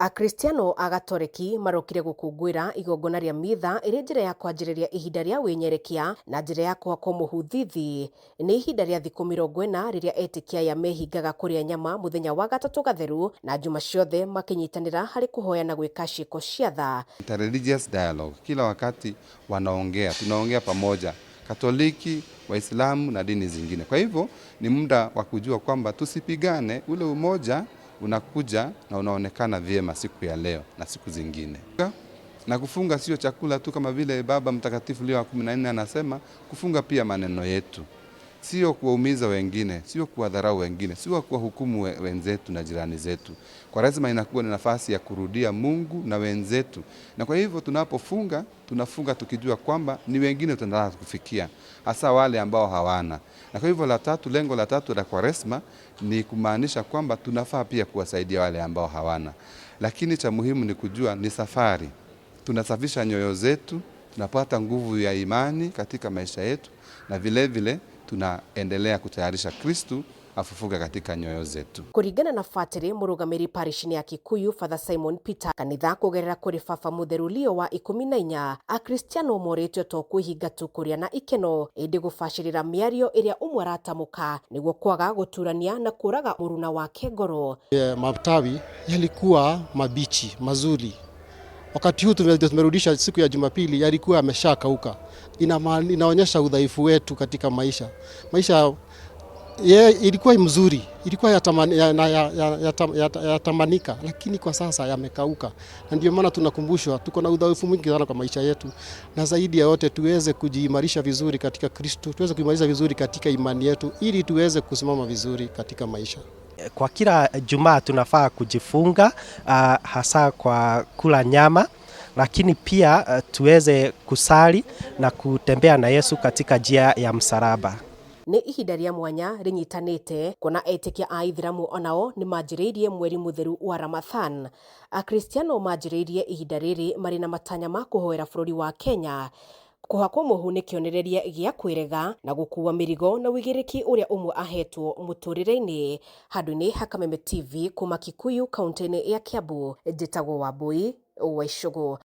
Akristiano a Gatoreki marokire gũkũngũĩra igongona rĩa mitha ĩrĩ njĩra ya kwanjĩrĩria ihinda rĩa wĩnyerekia na njĩra ya kũhakwo mũhu thithi. Nĩ ihinda rĩa thikũ 40 rĩrĩa etĩkia aya mehingaga kũrĩa nyama mũthenya wa gatatũ gatheru na njuma ciothe makĩnyitanĩra harĩ kũhoya na gwĩka ciĩko cia tha. Interreligious dialogue, kila wakati wanaongea, tunaongea pamoja, Katoliki, Waislamu na dini zingine. Kwa hivyo ni muda wa kujua kwamba tusipigane, ule umoja unakuja na unaonekana vyema siku ya leo na siku zingine. Na kufunga sio chakula tu, kama vile Baba Mtakatifu Leo wa 14 anasema, kufunga pia maneno yetu, sio kuwaumiza wengine, sio kuwadharau wengine, sio kuwahukumu wenzetu na jirani zetu. Kwaresma inakuwa ni nafasi ya kurudia Mungu na wenzetu, na kwa hivyo tunapofunga, tunafunga tukijua kwamba ni wengine tunataka kufikia, hasa wale ambao hawana. Na kwa hivyo la tatu, lengo la tatu la Kwaresma ni kumaanisha kwamba tunafaa pia kuwasaidia wale ambao hawana, lakini cha muhimu ni kujua ni safari. Tunasafisha nyoyo zetu, tunapata nguvu ya imani katika maisha yetu, na vile vile tunaendelea kutayarisha Kristu afufuke katika nyoyo zetu. Kũringana na batĩrĩ mũrũgamĩrĩri parish-inĩ ya Kikuyu Father Simon Peter, kanitha kũgerera kũrĩ baba mũtheru Leo wa 14, akristiano morĩtio to kwĩhinga tu kũrĩa na ikeno ĩndĩ gũbacĩrĩra mĩario ĩrĩa ũmwe aratamũka nĩguo kwaga gũturania na kũraga mũruna wake ngoro. Matawi yalikuwa mabichi mazuri. Wakati huu tumerudisha siku ya Jumapili, yalikuwa yameshakauka. Inaonyesha udhaifu wetu katika maisha. Maisha ye, ilikuwa mzuri, ilikuwa yatamanika ya, ya, ya, ya, ya, lakini kwa sasa yamekauka, na ndio maana tunakumbushwa tuko na udhaifu mwingi sana kwa maisha yetu, na zaidi ya yote tuweze kujiimarisha vizuri katika Kristo, tuweze kuimarisha vizuri katika imani yetu, ili tuweze kusimama vizuri katika maisha. Kwa kila Jumaa tunafaa kujifunga, hasa kwa kula nyama, lakini pia tuweze kusali na kutembea na Yesu katika njia ya msalaba. Nĩ ihinda rĩa mwanya rĩnyitanĩte kuona etĩkia a ithĩramu onao nĩ manjĩrĩirie mweri mũtheru wa Ramadhan. Akristiano manjĩrĩirie ihinda rĩrĩ marĩ na matanya ma kũhoera bũrũri wa Kenya. Kũhakwo mũhu nĩ kĩonereria gĩa kwĩrega na gũkua mĩrigo na ũigĩrĩki ũrĩa ũmwe ahetwo mũtũrĩre-inĩ. Handũ-inĩ ha Kameme TV kuma Kikuyu kaunti-inĩ ya Kiambu, njĩtagwo Wambui wa Icũgũ.